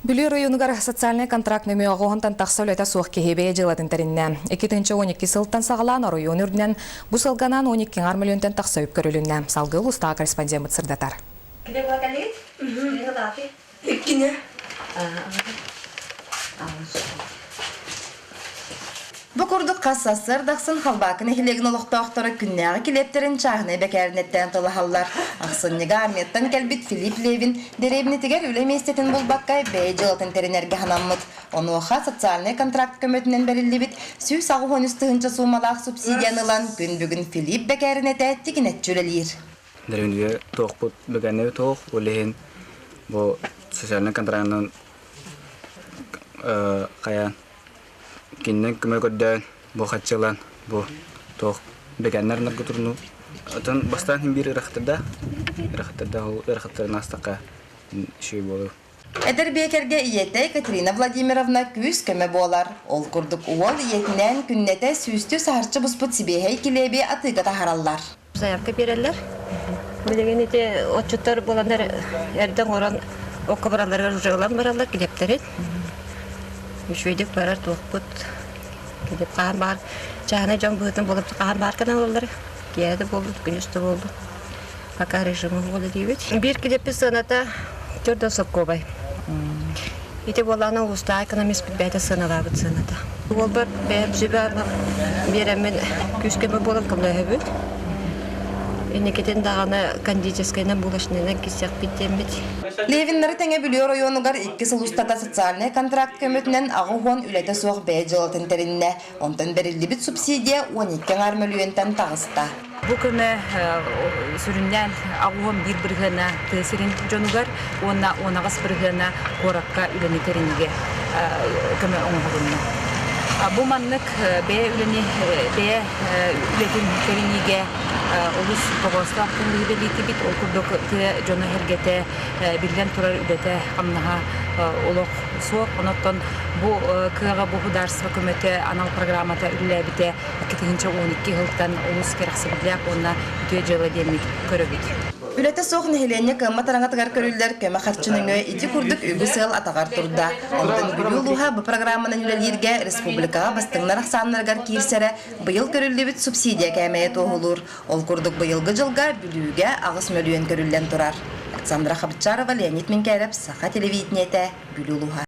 Бүлүү оройуонугар социальнай контракт нөҥүө оҕоһунтан тахса үлэтэ суох киһи бэйэ дьыалатын тэриннэ. 2012 сылтан саҕалаан оройуон үрдүнэн бу сылганан 12 аҥар мөлүйүөнтэн тахса үп көрүлүннэ. Салгыы улуустааҕы корреспондеммыт сырдатар. Иккине. Бу курдук хас сарсыарда ахсын Халбаакы нэһилиэгин олохтоохторо күннээҕи килиэптэрин чааһынай бэкээринэттэн талаһаллар. Ахсынньыга армияттан кэлбит Филипп Левин дэриэбинэтигэр үлэ миэстэтин булбакка бэйэ дьыалатын тэринэргэ санаммыт. Онуоха социальнай контракт көмөтүнэн бэриллибит 183 тыһыынча суумалаах субсидияны ылан күн бүгүн Филипп бэкээринэтэ тигинэччи үлэлиир. Дэриэбинэгэ туохпут бэкээринэбит суох, ол иһин бу социальнай контрагынан хайаан Кининэн көмө көрдөөн, бу хаччылан, бу туох бэкэннэр наргытурну. Отон бастаан иһин биир ыарахаттардаах, ыарахаттардаах ол ыарахаттарын аастахха үчүгэй буолуо. Эдэр биэкэргэ ийэтэ Екатерина Владимировна күүс-көмө буолар. Ол курдук уол ийэтинээн күннэтэ сүүстүү саһарчы буспут сибиэһэй килиэби атыыга таһаараллар. Заявка биэрэллэр. Билигин ити отчуттар буоланнар эрдэ оҥорон окко баралларыгар уже ылан бараллар килиэптэрин. Үчүгэйдик барар туохпут. Килиэп хаһан баар чааһынай дьон быһыытын буолан хаһан баар гынан ылаллар. Киэһэ да буолбут, күнүс да буолбут. Пока режимы буола диибит. Биир килиэппит сыаната төрдөн соккуобай. Ити буоллаҕына улуустааҕы экономиспыт бэйэтэ сыаналаабыт сыаната. Уолбар бэйэм сүбэ биэрэммин күүс-көмө буолан көмөлөһөбүн. Инникитин даҕаны кондитерскайынан булочнайынан киирсиэхпит диэммит. Левиннары тэҥэ Бүлүү оройуонугар икки сыл устата социальнай контракт көмөтүнэн 80 үлэтэ суох бэйэ дьыалатын тэриннэ. Онтон бэриллибит субсидия 12 аҥаар мөлүйүөнтэн таҕыста. Бу көмө сүрүннээн 81 бырыһыана тыа сирин дьонугар уонна 18 бырыһыана куоракка үлэни тэринигэ көмө оҥоһулунна. Бу маннык бэйэ үлэни бэйэ үлэтин тэриниигэ олус тоҕоостоох кэмҥэ бэлиэтибит. Ол курдук тыа дьоно-сэргэтэ биллэн турар үлэтэ-хамнаһа олох суох. Онон бу кыаҕа бу государство көмөтө анал программата үлэлээбитэ 2012 сылтан олус кэрэхсэбиллээх уонна үтүө дьыала диэммит көрөбүт. Үлэтэ суох нэһилиэнньэ кыаммат араҥатыгар көрүллэр көмө харчы нөҥүө ити курдук үгүс ыал атаҕар турда. Онтон Бүлүү улууһа бу программанан үлэлииргэ республикаҕа бастыҥнар ахсааннарыгар киирсэрэ быйыл көрүллүбүт субсидия кээмэйэ туоһулуур. Ол курдук быйылгы дьылга Бүлүүгэ 8 мөлүйүөн көрүллэн турар. Александра Хабчарова, Леонид Минкээрэп, Саха телевидениетэ, Бүлүү улууһа.